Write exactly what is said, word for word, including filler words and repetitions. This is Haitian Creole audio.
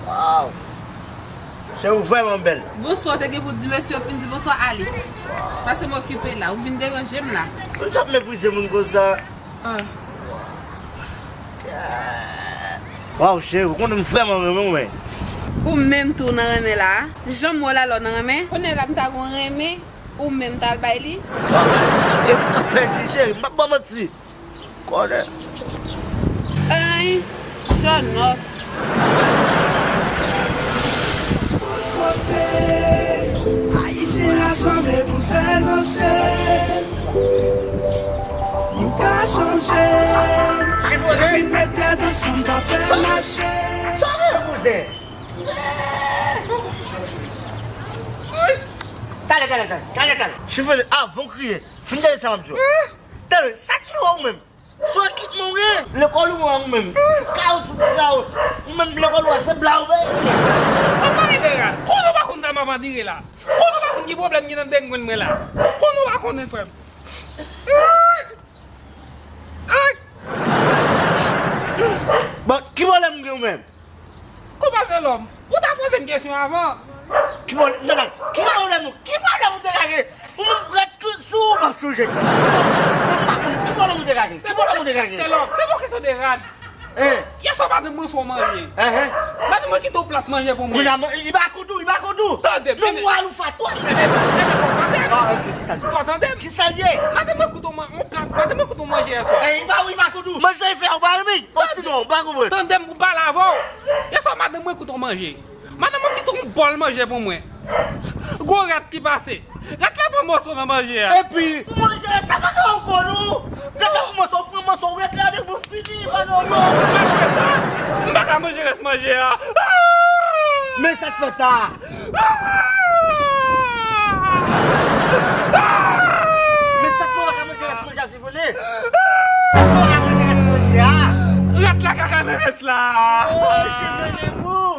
Waw. Cheri, ou vrèman bèl. Bonswa, w te gen pou di mèsi, w fin di bonswa, ale. Pase m okipe la, ou vin deranje m la. Ou ap meprize moun konsa. Ah. Waw, cheri, ou konnen m vrèman renmen w, men. Ou menm tou nan renmen la. Jan m wè w la, lè w nan renmen. Kounye a la, m ta gon renmen, ou menm t al bay li. Waw, cheri, e m t ap pèdi, cheri, m p ap ba w manti. Kòlè. Ay, Jònòs. Ayisyen rasanble pou n fè l vanse. Nou ka chanje. Chifone. Epi met tèt ansanm ka fè mache. Sa vle, kouzen? Talè, talè, talè, talè, talè. Chifone, avan w kriye, fin tande sa m ap di w. Tande, sa k sou ou menm? Sou ekipman w gen? Lekòl ou an ou menm? Ti kawotchou, ti kawotchou. Ou menm lekòl ou a se bla ou bay? Ou pale de rad. Konnen w pa konn sa m ap andire la. Konnen w pa konn ki pwoblèm gen nan dengwenn mwen la. Konnen w pa konnen, frè m. Ay! Bon, ki pwoblèm ou gen ou menm? Konpa Selòm, ou ta poze m kesyon avan. Ki pwoblèm, nan, nan, ki pwoblèm ou, ki pwoblèm ou te ka gen? Ou menm rèd sou ou, m ap sonje. Bon, bon, m pa konn, ki pwoblèm ou te ka gen? Ki pwoblèm ou te ka gen? Selòm, se pa kesyon de rad. Hein? Yèswa madanm mwen fè w manje. Hein, hein? Madanm mwen kite yon plat manje pou mwen. Kounye a, i ba koudou, i ba koudou. Tande m. Non, ou aloufa twòp. Enben, enben, fò w tande m. Ah, ok, ki sa l ye? Fò w tande m. Ki sa l ye? Madanm mwen kite yon ma-, yon plat, madanm mwen kite yon manje yèswa. Eh, i ba, i ba koudou. Manje w fè, ou pa renmen? Osinon, ou pa konprann. Tande m pou m pale avè w. Yèswa madanm mwen kite yon manje. Madanm mwen kite yon bòl manje pou mwen. Gwo rat ki pase. Rat la pran mòso nan manje a. Epi, manje sa pa ka ankò non. Rat la pran mòso, pran mòso, rat la depi fini, pa nan ankò. Malgre sa, m pa ka manje rès manje a. Ah! Men sa k fè sa? Ah! Ah! Men sa k fè w pa ka manje rès manje a, Sifone? Sa k fè w pa ka manje rès manje a? Rat la kaka nan rès la. Oh, Sifone, bon.